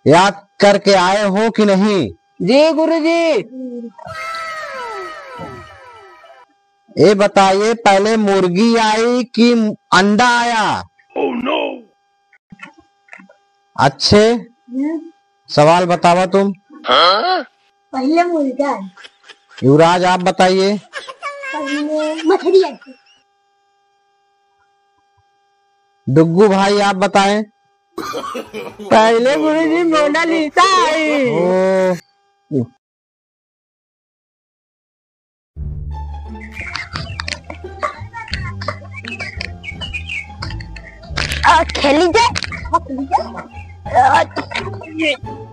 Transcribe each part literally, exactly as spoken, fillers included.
याद करके आए हो कि नहीं? जी गुरुजी। ये बताइए, पहले मुर्गी आई कि अंडा आया? Oh no! अच्छे, हम्म। सवाल बतावा तुम। हाँ? पहले मुर्गा आई। युवराज, आप बताइए। पहले मछली आई। डुग्गू भाई, आप बताएं। पहले गुरुजी मोनालिसा आई। ओ। आ, खेली जाए। आ,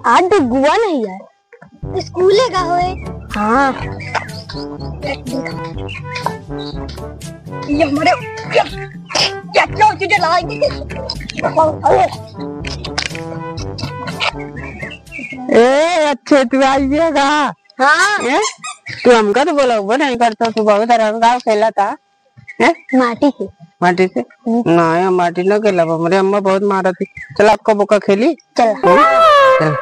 आज डुग्गुआ नहीं यार। स्कूले का होए। हाँ। ये हमारे, ये, ये क्या चीजें लाएंगे? ए, अच्छे तू आइएगा। हाँ। ए, तू हमका तो बोलबो नहीं करता, तू बहुत आराम गाँव खेला था। हैं? माटी से। माटी से? हम्म। ना यार, माटी ना खेलब, हमरे अम्मा बहुत मारत ही। चल, अक्का बोक्का खेली। चल। हो? चल।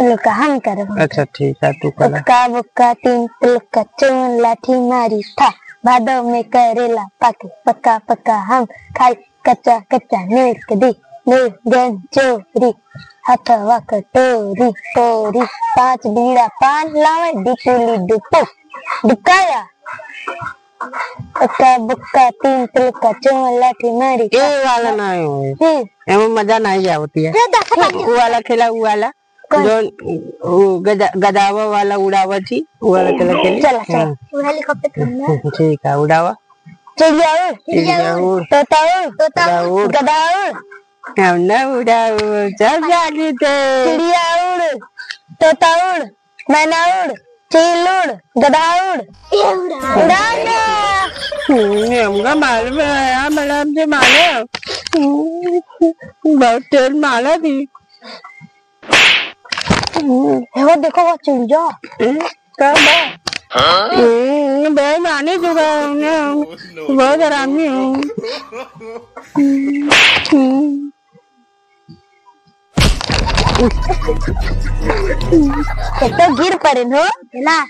लुका हम करब। अच्छा, ठीक है, तू खेला। अक्का बोक्का तीन तिलका चौवन लाठी मारी था, भादव में करेला पाके, पक्का पक्का हम खाई, कच्चा कच्चा नीक दी, ले गन चोरी, हथवा कटोरी, तोरी, पाँच बीड़ा पान लावे, डिपुली डुपु, डुकाया। अक्का बुक्का तीन तिलका चौवन लाठी मारी। ए वाला ना हो। हम्म। एमे मजा नहीं आवती है। ये देखा था। वो वाला खेला, वो वाला। कौन? जो वो गदा-, गदावा वाला उड़ावा थी, वो वाला खेला खेली। चला, चला। हाँ। वो हेलीकॉप्टर खेलना। ठीक है, उड़ावा। चिड़िया उड़। चिड़िया उड़। तोता उड़। तोता उड़। गदा उड़। हम ना उड़ाऊ, सब जानी थे। चिड़िया उड़, तोता उड़, मैना उड़, चील उड़, गधा उड़। ये उड़ा। उड़ा ना। हम्म, हमका मालूम है, हाँ, मैडम जी, मालूम। हम्म, बहुत तेज माला थी। हम्म, हे वो देखो, वो चिड़िया। हम्म, का बा? हम्म, बेईमानी जो बा, हम्म, बहुत हरामी हूँ। हम्म, हम्म। ये तो गिर पड़े हो, ना?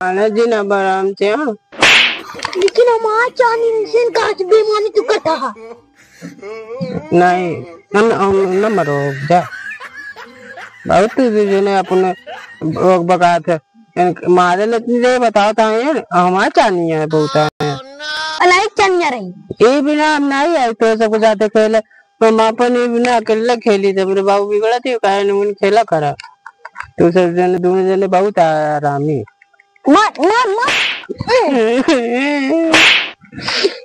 आने जी ना बराम से, हाँ। लेकिन हमार चानी से गाछ बेईमानी तू करता है। नहीं, हम, हम न मरो, जा। बहुत तू जो ने अपने लोग बकात है। मारे लेकिन रे बताओ ता है, हमार चानी है बहुत है। अलाइक चानिया रही। ए बिना हम नहीं आए तो सब जाते खेले। हम अपन ए बिना अकेले खेली थे, मेरे बाबू बिगड़ा थे, काहे न उन खेला करा। तू सब जने, दोनों जने बहुत आरामी। मार, मार, मार।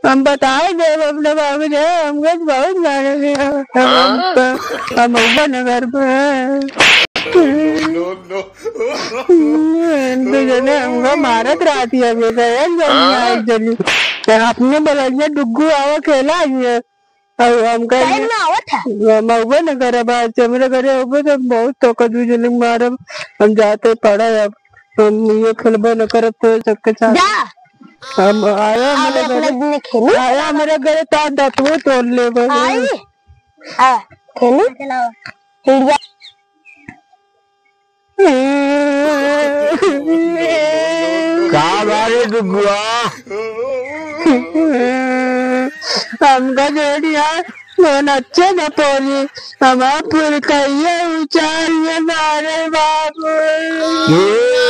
हम बताए देब अपने बाबू जी, हमको बहुत मारे थे। हम, हम, हम ऊपर नगर पर। दो जने हमको मारत रहती है, बेटा, एक जनी, एक जनी। अपने बगलिया डुग्गू आवा खेला ये। अब हमका टाइम ना आवत है। हम अउबे न करब, आज हमरे घरे अउबे तो बहुत तोका दू जने मारब। हम जाते पड़ा अब, हम ये खेलबे न करब तो सबके साथ। जा। हम आया हमरे अपने घरे, दिन खेली। आया हमरे घरे तो दतुओ तोड़ लेबे। आई। आ, खेली? चिड़िया। का बारे डुगुआ? हमका जोड़िया, मन अच्छे न पोरी, हमार पुरखैया उचार ये मारे बाबू। ये।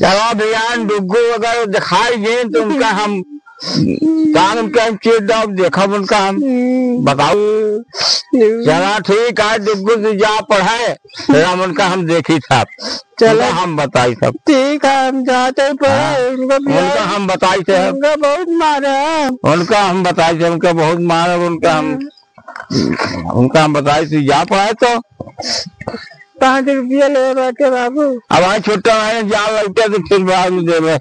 चला भैया, डुग्गू अगर दिखाई दे तो उनका हम काम उनका हम चेत दब देखब उनका हम हम्म। बताओ। हम्म। चला ठीक है, डुग्गू तू जा पढ़े, फिर हम उनका हम देखी था। चला। उनका हम बताई सब। ठीक है, हम जाते पढ़े, हाँ। उनको भी उनका हम बताई थे। उनका बहुत मारा। उनका हम बताई थे, उनका बहुत मारा, उनका हम हम्म। उनका हम बताई, तू जा पाए तो। पाँच रुपया ले बाटे बाबू। अब आज छुट्टा है, जा लौटे तो फिर बाद में देवे।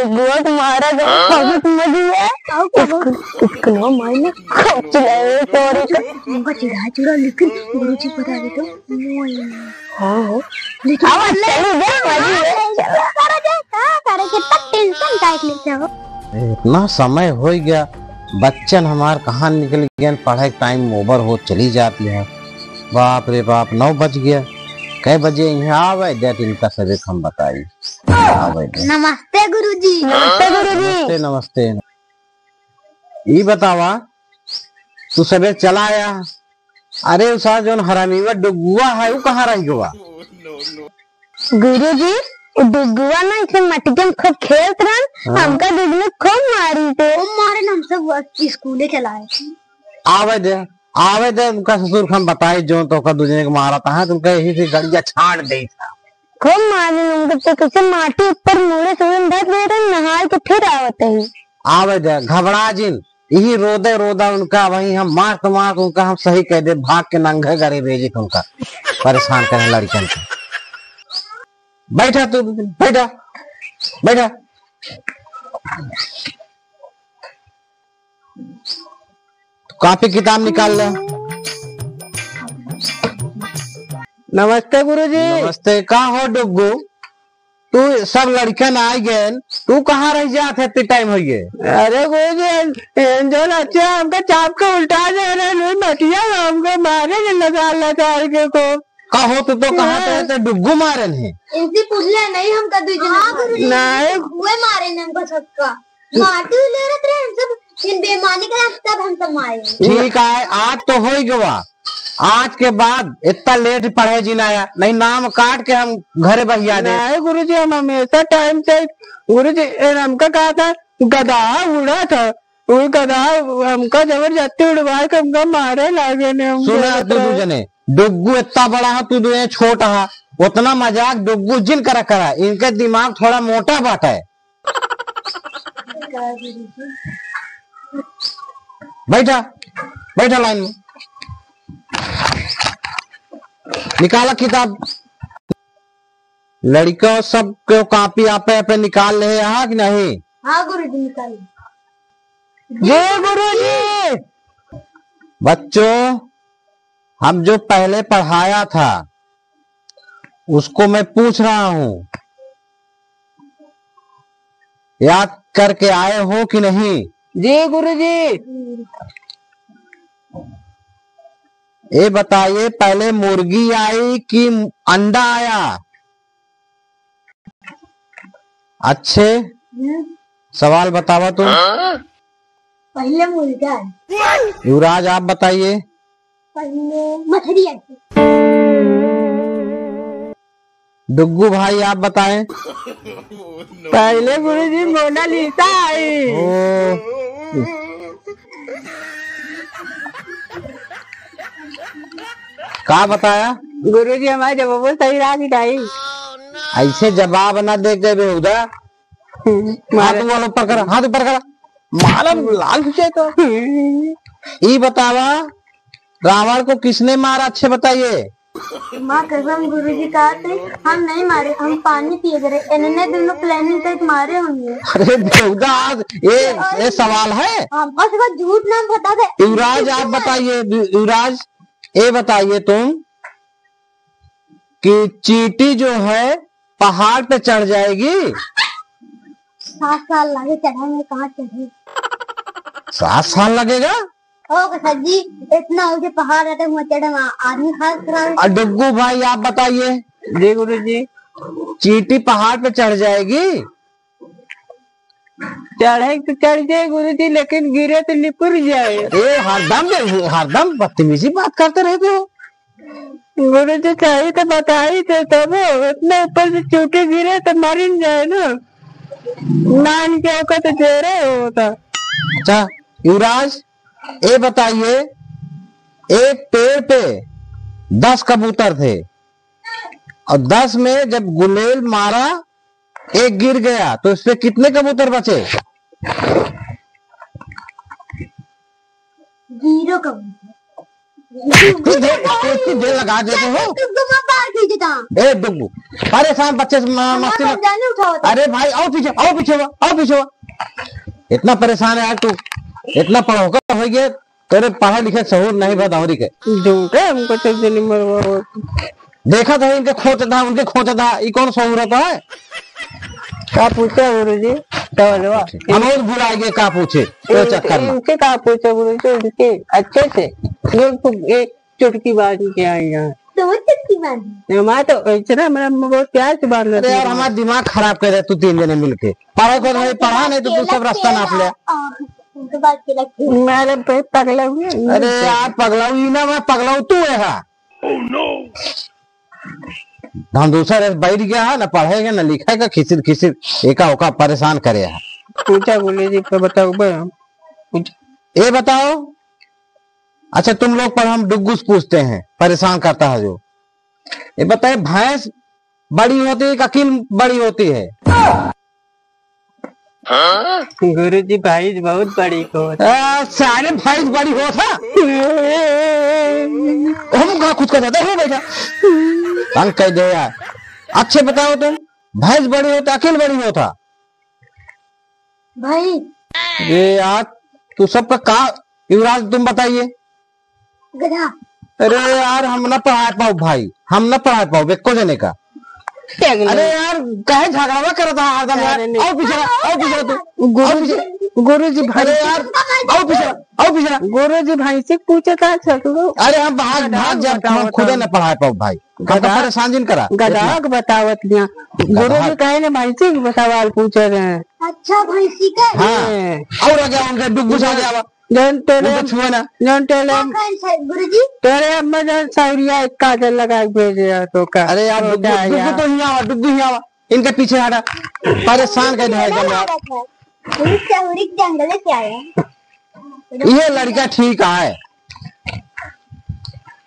बुआ तुम्हारा घर बहुत मजी है। स्कूल, स्कूल में माई ने खूब चिल्लाए तोरे को। उनका चिढ़ा चिढ़ा, लेकिन गुरुजी बता दे तो। हाँ, हाँ। लेकिन अब बोले, चलो, जा, मजी है। हाँ, चलो, करो, जा, का करे, कितना tension काहे के लेते हो? इतना समय होइ गया, बच्चन हमार कहाँ निकल गए, पढ़ाई के time over हो चली जाती है। बाप रे बाप, नौ बज गया। कै बजे यहाँ आवे दे, इनका सबे हम बताई। आवे दे। नमस्ते गुरुजी। नमस्ते गुरुजी। नमस्ते, नमस्ते। ई बतावा, तू सबे चला आया, अरे, उ साला जौन हरामीवा डुगुआ है, उ कहाँ रह गवा? गुरुजी, उ डुगुआ ना इसे मटके में खूब खेलत रहन, हाँ। हमका डुगुआ खूब मारी थे। खूब मारे न, हम सब स्कूले चलाए। आवे दे, आवे दे, उनका ससुर हम बताई जौन तोका दू जने के मारा था, तुमका यही से गड़िया छाड़ दे था। खूब मारे उनका तो कैसे माटी ऊपर मुड़े से धर दे रहे, नहाए के फिर आवत है। आवे दे, घबरा जिन। यही रोदे रोदा उनका वही हम मारत मारत उनका हम सही कह दे, भाग के नंगे गरे भेजे थे उनका, परेशान करे लड़कन के। बैठा तू, बैठा, बैठा। कॉपी किताब निकाल ले। नमस्ते गुरुजी। नमस्ते। का हो डुग्गू, तू सब लड़कन आइ गएन, तू कहाँ रह जात है, इतनी time होइ गए? अरे गुरुजी, एन, एन जौन अच्छा हमका चाप के उल्टा दे रहे, लुई मटिया में हमका मारे के लगा लगा के को। का हो, तू तो कहाँ हाँ। रहे थे, डुग्गू मारन है। इनसे पूछ ले, नहीं हमका दू जने हाँ, मारे। गुरुजी, नहीं। हुए मारे ने हमको सबका। माटी ले रहे थे हम सब, फिर बेईमानी करे तब हम सब मारे। ठीक है, आज तो होइ गवा। आज के बाद इतना late पढ़े जिन आया, नहीं नाम काट के हम घरे बहिया दे। नहीं गुरुजी, हम हमेशा time से, गुरुजी, ए, हमका कहा था, गधा उड़ा था, वो गधा हमका जबरदस्ती उड़वा के हमका मारे लागे ने, हम सुना, तू दू जने, डुग्गू इतना बड़ा है, तू दू जने छोट है, उतना मजाक डुग्गू जिन करा करा, इनके दिमाग थोड़ा मोटा बाटा है। बैठा, बैठा line में। निकाला किताब। लड़िका सब के कॉपी आपे आपे निकाल ले हा कि नहीं? हाँ गुरुजी, निकाल। जय गुरुजी। बच्चों, हम जो पहले पढ़ाया था, उसको मैं पूछ रहा हूँ, याद करके आए हो कि नहीं? जी गुरुजी। ये बताइए, पहले मुर्गी आई कि अंडा आया? अच्छे हम्म। सवाल बतावा तुम। पहले मुर्गा है। युवराज, आप बताइए। पहले मछली आई। डुग्गू भाई, आप बताएं। पहले गुरुजी मोनालिसा आई। ओ। का बताया? गुरुजी हमारे जवाब सही रहा कि नहीं? ऐसे जवाब ना दे के बेहुदा। हाथ वाला ऊपर कर, हाथ ऊपर कर। मालम लाल हो जाए तो। ई बतावा, रावण को किसने मारा? अच्छे बताइए। माँ कसम गुरुजी कहा थे, हम नहीं मारे, हम पानी पिए रहे। इन्होंने दोनों planning करके मारे होंगे। अरे बेहुदा, आज ये, ये सवाल है? हम बस वो झूठ ना बता दे। युवराज, आप बताइए, यु-, युवराज, ये बताइए तुम कि चींटी जो है पहाड़ पे चढ़ जाएगी? सात साल लगे चढ़े में, कहाँ चढ़े? सात साल लगेगा? ओ सर जी, इतना ऊंचे पहाड़ रहते, वहाँ चढ़े, वहाँ आदमी खराब खराब। और डुग्गू भाई, आप बताइए। जी गुरुजी। चींटी पहाड़ पे चढ़ जाएगी? चढ़े तो चढ़ जाए गुरुजी, लेकिन गिरे तो लिपुर जाए। ए, हरदम, हरदम बदतमीजी बात करते रहते हो। गुरुजी, सही तो बताई थे, तब इतने ऊपर से चींटी गिरे तो मरिन जाए ना। नान के ओकर तो जेरे होता। अच्छा, युवराज, ये बताइए, एक पेड़ पे दस कबूतर थे और दस में जब गुलेल मारा, एक गिर गया, तो इसमें कितने कबूतर बचे? Zero कबूतर। इतनी देर, इतनी देर लगा देते हो? तुमको मैं बार पीछे था। ए डुग्गू, परेशान बच्चे से म-, हमारा मस्ती मत। जाने उठाओ तो। अरे भाई, आओ पीछे, आओ पीछे हुआ, आओ पीछे हुआ। इतना परेशान है यार तू, इतना पढ़ोका हो गया, तेरे पढ़े लिखे सहूर नहीं बा दौरी के। झूठे हमको तो जनी मरवा। देखा था इनके खोच था, उनके खोच था, ई कौन सहूर होता है? का पूछे गुरुजी? तो बोलवा। हम और भुला गए का पूछे, तो इन-, चक्कर में। इनसे का पूछे गुरुजी? इनसे अच्छे से एक, एक चुटकी बांध के आए यहाँ। दो चुटकी बांधी। हमारा तो इतना, मतलब, बहुत प्यार से बांध अरे यार, हमारा दिमाग खराब कर दे तू तीन जने मिलके। पढ़ो तो भाई, पढ़ा नहीं तो तू सब रास्ता नाप ले। और उसके बाद केला खिला। मैं, अरे भाई, पगला हुई है। अरे यार, पगला हुई ना, मैं पगला हूँ, तू है। हम दूसरा रेस बैठ गया है, ना पढ़ेगा, ना लिखेगा, खिसिर खिसिर एका ओका परेशान करे है। पूछा बोले जी, पे बताओ बे, पूछ। ये बताओ, अच्छा तुम लोग पर हम डुग्गुस पूछते हैं, परेशान करता है जो। ये बताए, भैंस बड़ी होती है कि अकिल बड़ी होती है? गुरुजी, भैंस बहुत बड़ी होत। आ, सारे भैंस बड़ी होत है। हम कहाँ खुद का जाता है, बैठा। तंग कर दे यार। अच्छे बताओ तुम, भैंस बड़ी होत है, अकिल बड़ी होत है? भाई। ये यार, तू सबका का, युवराज तुम बताइए। गधा। अरे यार, हम ना पढ़ा पाओ भाई, हम ना पढ़ा पाओ, बेको जने का। अरे यार, काहे झगड़ावा करत है हरदम यार? अरे नहीं। आओ पीछे, आओ पीछे तू। गुरुजी, गुरुजी भाई। अरे यार, आओ पीछे, आओ पीछे। गुरुजी भाई से पूछे का छकलो? अरे हम भाग, भाग जा, हम खुदे ना पढ़ा पाओ भाई। हम तो परेशान जिन करा। गधा के बतावत लिया। गुरुजी कहे ने भाई से सवाल पूछे रहे। अच्छा, भैंसी का? हाँ। और आ गया उनका डुग्गुस आ गया। जौन तेरे उनको छुए ना। जौन तेरे हाँ, कौन सा, गुरुजी? तेरे अम्मा जौन सौरिया एक काजल लगा के भेजे है तो का? अरे यार, तो डुग्गू, क्या डुग्गू यार? तो हियाँ आवा, डुग्गू हियाँ आवा। इनके पीछे हटा। परेशान कर दिया एकदम यार। रुक जा, रुक जा, गलत क्या है? ये लड़का ठीक है।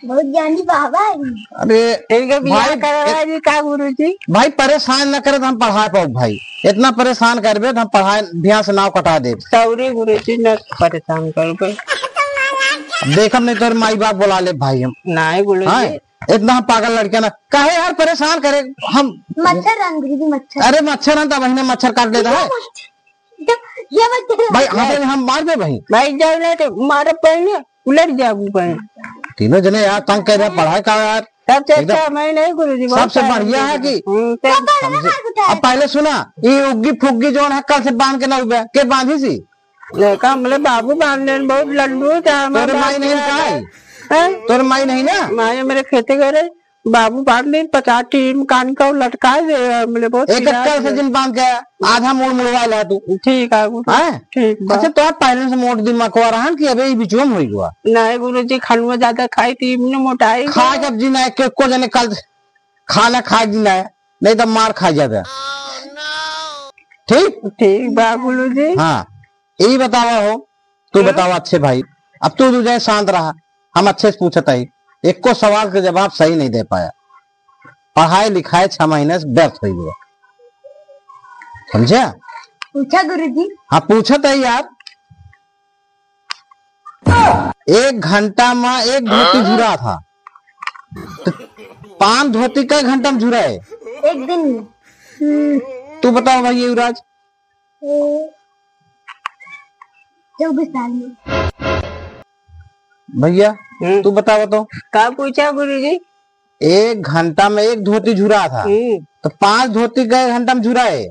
बहुत ज्ञानी बाबा है। अरे इनके बियाह भाई, करवा दी का गुरुजी? भाई परेशान न करे तो हम पढ़ा पाओ भाई। इतना परेशान करबे तो हम पढ़ाई ध्यान से नाव कटा देब। सॉरी गुरुजी, न परेशान करबे। अब देखब नहीं तोर माई बाप बुला ले भाई हम। नहीं गुरुजी। हाँ? इतना हम पागल लड़के ना, काहे यार परेशान करे हम? मच्छर रन गुरुजी, मच्छर। अरे मच्छर रन तो वही ने मच्छर काट लेता है। ये मच्छर, ये मच्छर। भाई, हाँ, तो हम मार दे भाई। भाई, जाओ ना तो मारो पहले। उलट जाबू कहीं। तीनों जने यार तंग कर रहे, पढ़ाई का यार। सबसे एकदम अच्छा मैं नहीं गुरुजी, बहुत सबसे सारे बढ़िया है गुरुजी। कि हम्म, तो पापा ने मार कुटाया। अब पहले सुना, ये उग्गी फुग्गी जौन है, कल से बांध के ना उबे, के बांधी सी? देखा, हमरे बाबू बांध लेन, बहुत लल्लू था, हमारे तोरे माई बाप नहीं के का है? हैं? तोरे माई नहीं ना? माई मेरे खेते गए रहे। बाबू बांध दिन पचास टीम कान का लटका दे, हमले बहुत एक पिरात अक्कल से है। जिन बांध के आधा मोड़ मुड़वा ला तू। ठीक है, गुरु। हैं? ठीक बा। अच्छा, तोहार पहले से मोट दिमाग को रहन कि अबे ई बिचुआ में होई गवा? नहीं गुरुजी, खनुआ ज्यादा खाई थी, इमने मोटाई खा गया। जब जी ना, एक को जने कल खाना खा जी ना, नहीं तो मार खा जाबे। ठीक? ठीक बा गुरुजी। हाँ, यही बतावा हो। तू हाँ? बतावा अच्छे भाई, अब तू, तू जाए शांत रहा, हम अच्छे से पूछत हई, एको सवाल के जवाब सही नहीं दे पाया। पढ़ाई लिखाई छह महीने से व्यर्थ हो गया, समझे? पूछा गुरुजी। हाँ, पूछत है यार। एक घंटा में एक धोती झुरा था, तो पांच धोती कै घंटा में झुरा है? एक दिन में। हम्म। तू बताओ भाई युवराज। चौबीस साल में। भैया, हम्म। तू बतावा तो। का पूछा गुरुजी? एक घंटा में एक धोती झुरा था, हम्म। तो पांच धोती कै घंटा में झुरा है?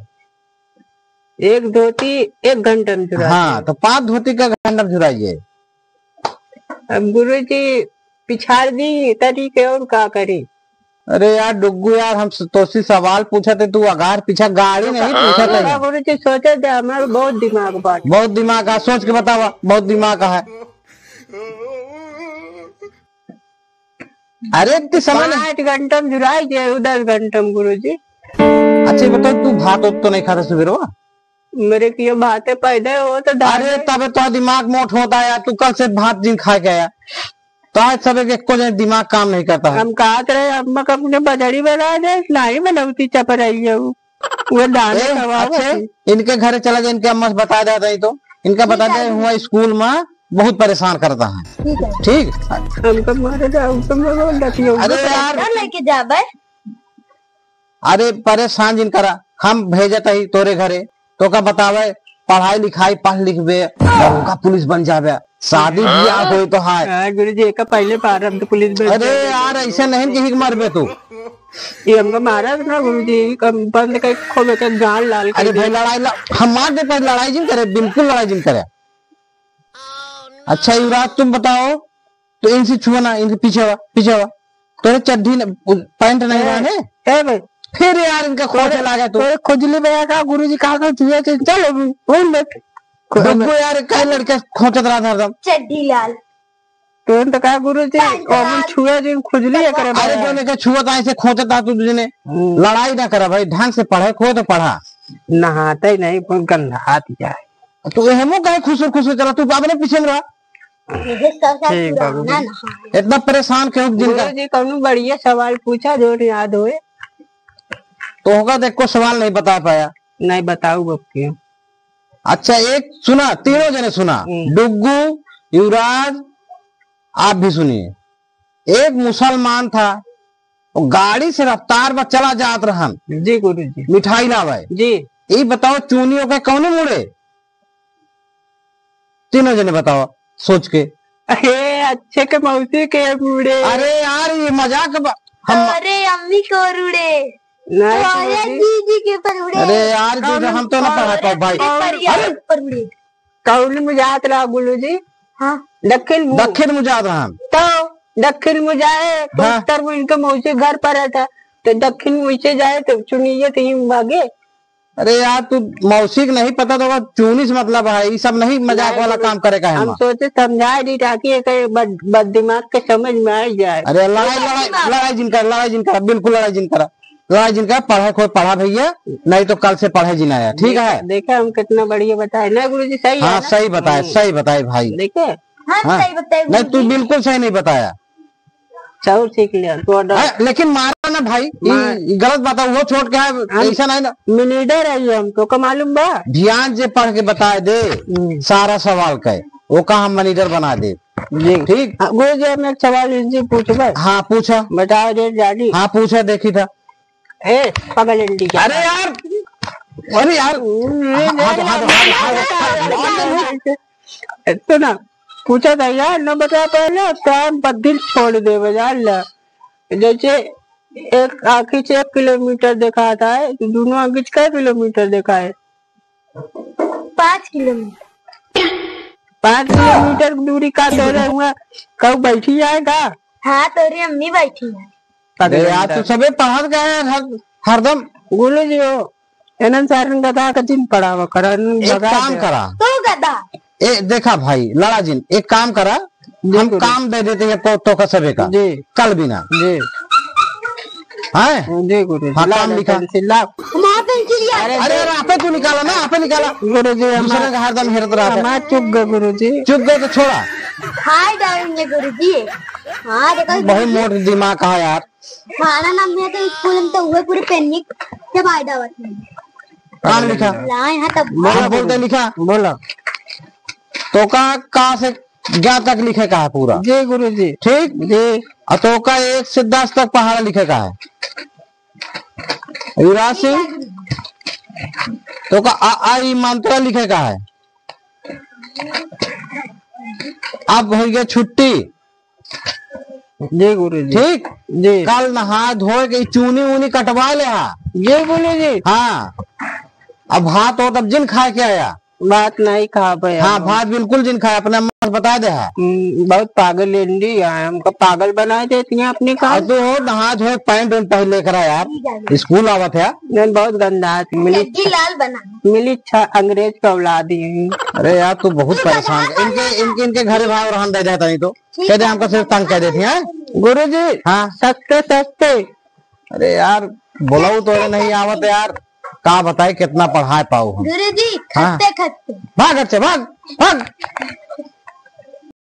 एक धोती एक घंटा में झुरा हाँ, है। तो पांच धोती कै घंटा में झुराई है। अब गुरुजी पिछाड़ दी तरी के और का करी? अरे यार डुग्गू यार, हम तोसी सवाल पूछत है, तू अगार पीछा गाड़ी नहीं पूछत है। हाँ, गुरुजी सोचे थे, हमारा बहुत दिमाग बात। बहुत दिमाग का, सोच के बतावा, बहुत दिमाग का है। अरे इतनी समय नहीं। पाँच घंटा में जुड़ाई जे, दस घंटा में गुरुजी। अच्छा ये बताओ, तू भात उत तो नहीं खाता सुबेरवा? मेरे कियो भाते पैदा हो तो दाल अरे है। तबे तो दिमाग मोट होता है यार, तू कल से भात जिन खा के आया, तो आज सब एक, एको जन दिमाग काम नहीं करता है। हम कहत रहे अम्मा का अपने बजड़ी बना दे, नहीं बनौती चपराई है वो। वो दाने ए, खवावत अच्छे, है। इनके घरे चला जा, इनके अम्मा से बता दे, नहीं तो इनका ठीक बता है। दे, हुआ स्कूल में बहुत परेशान करता है। ठीक है। ठीक? हमको मारे जाओ, तुम लोग डटियो। अरे यार। घर लेके जा बे। अरे परेशान जिन करा, हम भेजत ही तोरे घरे, तोका बतावे, पढ़ाई लिखाई पढ़ लिखबे, दरोगा पुलिस बन जाबे, शादी बियाह होई तो हाय। हाँ, गुरुजी, एका पहले बार हम तो पुलिस बन अरे जाबे। यार, ऐसे नहीं कि हिक मारबे तू। ये हमको मारा ना गुरुजी, हम बंद कर खोबे के गाल लाल कर अरे दे। भाई, लड़ाई ला-, हम मार दे पर लड़ाई जिन करे, बिल्कुल लड़ाई जिन करे। अच्छा युवराज, तुम बताओ, तो इनसे छुआ ना, इनके पीछे हुआ, पीछे हुआ। तोरे चड्ढी न, पैंट नहीं ए, रहा है? ए भाई। फिर यार इनका खोजे तोरे, लागे तू। तोरे खुजली भैया का गुरुजी कहा था छुए थे, चल अभी, वहीं बैठ। डब्बू यार, कई लड़के खोजत रहा था हरदम। चड्ढी लाल। तो इनका कहा गुरुजी, पैंट अभी लाल। छुए थे, खुजली है करे अरे भाई। जो लेके छुआ था, ऐसे खोजत रहा तू तुझने। हम्म। लड़ाई ना करा भाई, ढंग से पढ़े, खो तो पढ़ा। नहाते ही नहीं, बहुत गंदा हाथ जाए। तू एहमो काहे खुसुर खुसुर चला, तू अपने पीछे में रहा। यही सब सब ठीक बा, पुराना गुरुजी। ना है। इतना परेशान क्यों जिनका? गुरुजी, कौनो बढ़िया सवाल पूछा जो याद होए। तो होगा, देख को सवाल नहीं बता पाया। नहीं बताऊ अब के। अच्छा, एक सुना, तीनों जने सुना, हम्म। डुग्गू, युवराज, आप भी सुनिए। एक मुसलमान था, वो गाड़ी से रफ्तार में चला जात रहन। जी गुरुजी। मिठाई लावे। जी। ई बताओ, चूनी ओके कौने मुड़े? तीनों जने बताओ सोच के। अरे अच्छे के मौसी के मुड़े। अरे यार, ये मजाक ब-, हम अरे अम्मी को रुड़े। नहीं, अरे गुरुजी। जीजी के पर उड़े। अरे यार, जीजी, हम तो ना पढ़ा पाओ भाई। अरे अरे पर उड़े। कौन में जात रहा गुरुजी? हाँ। दक्षिण मुँह। दक्षिण मुँह जात रहा। तो दक्षिण मुँह जाए तो हाँ। उत्तर मुँह इनके मौसी घर पर रहता, तो दक्षिण मुँह से जाए तो चुनिए तो यूं भागे। अरे यार, तू मौसी के नहीं पता तो होगा, चूनी से मतलब है, ये सब नहीं मजाक नहीं, वाला नहीं। काम करे का है हम माँ। सोचे समझाए दी ताकि एक बद, बद दिमाग के समझ में आ जाए। अरे लड़ाई, लड़ाई, लड़ाई जिन कर, लड़ाई जिन कर, बिल्कुल लड़ाई जिन कर, लड़ाई जिन कर, पढ़े कोई पढ़ा भैया, नहीं तो कल से पढ़े जिन आया, ठीक देखे, है? देखे हम कितना बढ़िया बताए, नहीं गुरुजी सही है हाँ, ना? सही बताए, हम्म। सही बताए भाई। देखे? हाँ, हाँ। सही बताए नहीं, तू गुरुजी। बिल्कुल सही नहीं बताया। चाउर सीख लिया, तो order। है, लेकिन मारा ना भाई, ई, मार। ई गलत बात है, वो छोट के है, हम ऐसा नहीं ना। Manager है ये, हम तो का मालूम बा। ध्यान जे पढ़ के बताए दे, हम्म। सारा सवाल का, वो का हम manager बना दे। जी। ठीक? हाँ, गुरुजी, हम एक सवाल इनसे पूछबे। हाँ, पूछा। बताओ जे जानी। हाँ, पूछा, देखी था। ए, पागल इंडी के। अरे यार, अरे यार, हम्म, हाथ, हाथ, हाथ, हाथ, हाथ, हाथ, हाथ, हाथ। सुना, पूछा था यार, न बता पहले, काम पर दिल छोड़ दे, बजा ला। जैसे एक आँखी से एक किलोमीटर देखा था, तो दोनों आँखी से कै किलोमीटर देखा है? पाँच किलोमीटर। पाँच किलोमीटर की दूरी का तोरे हुआ, कहूँ बैठी जाएगा? हाँ, तोरी अम्मी बैठी है। अरे यार, तू सबे पढ़त गए यार, हर, हरदम। बोलो जी हो। एनन सारन गधा का जिन पढ़ावा करा, एनन एक भगा काम दे। करा। तू गधा। ए, देखा भाई, लड़ा जिन, एक काम करा, हम बिल्कुल। काम दे देते हैं को, तो का सबे का। जी। कल बिना। जी। हैं? जी गुरु जी, हाँ, ला काम दे लिखा। पेंसिल ला। हमारा पेंसिल यार। अरे अरे, अरे, आपे तू निकाला ना, आपे निकाला। गुरु जी, हम दूसरे का हरदम हेरत रहा था। हमार चुक गए गुरु जी। चुक गए तो छोड़ा। हाय डालेंगे गुरु जी। हाँ, देखो बहुत गुरु जी। मोट दिमाग है यार। हमारा नाम है तो स्कूल में तो हुए पूरे पेन निक जब आयदा आवत नहीं। काम लिखा। ला, यहाँ तब बोला हाँ, बोलते गुरु। लिखा। बोला। तो का, का से ज्ञा तक लिखे का है पूरा। जी गुरु जी। ठीक? जी। और तो का एक से दस तक पहाड़ा लिखे का है। युवराज सिंह, तो का आ, आ ई मंत्र लिखे का है। अब हो गया छुट्टी। जी गुरु जी। ठीक? जी। कल नहा धोए के चूनी ऊनी कटवा ले हा। जी गुरु जी। हाँ। अब भात हो तब जिन खाए के आया। भात नहीं खा पाया हाँ, हम। भात बिल्कुल जिन खाए, अपने अम्मा से बता दे हा। हम्म, बहुत पागल लेंडी है, हमको पागल बनाए देती हैं अपने काम। अब तो नहा धोए पैंट वैंट पहन लेकर आ यार, स्कूल आवत है। नहीं, बहुत गंदा है। मिली चड्डी लाल बना। मिली अच्छा अंग्रेज का औलाद ही है। अरे यार, तू बहुत परेशान है। इनके, इनके, इनके घरे भाव रहन दे जाता नहीं तो। ठीक कह दे, है। हमको सिर्फ तंग कह देती हैं। गुरु जी, हाँ। सस्ते, सस्ते। अरे यार, बोलाऊ तो नहीं आवत यार। का बताए, कितना पढ़ाए पाऊ हम। गुरु जी, हाँ। खस्ते, खस्ते। भाग घर से, भाग, भाग।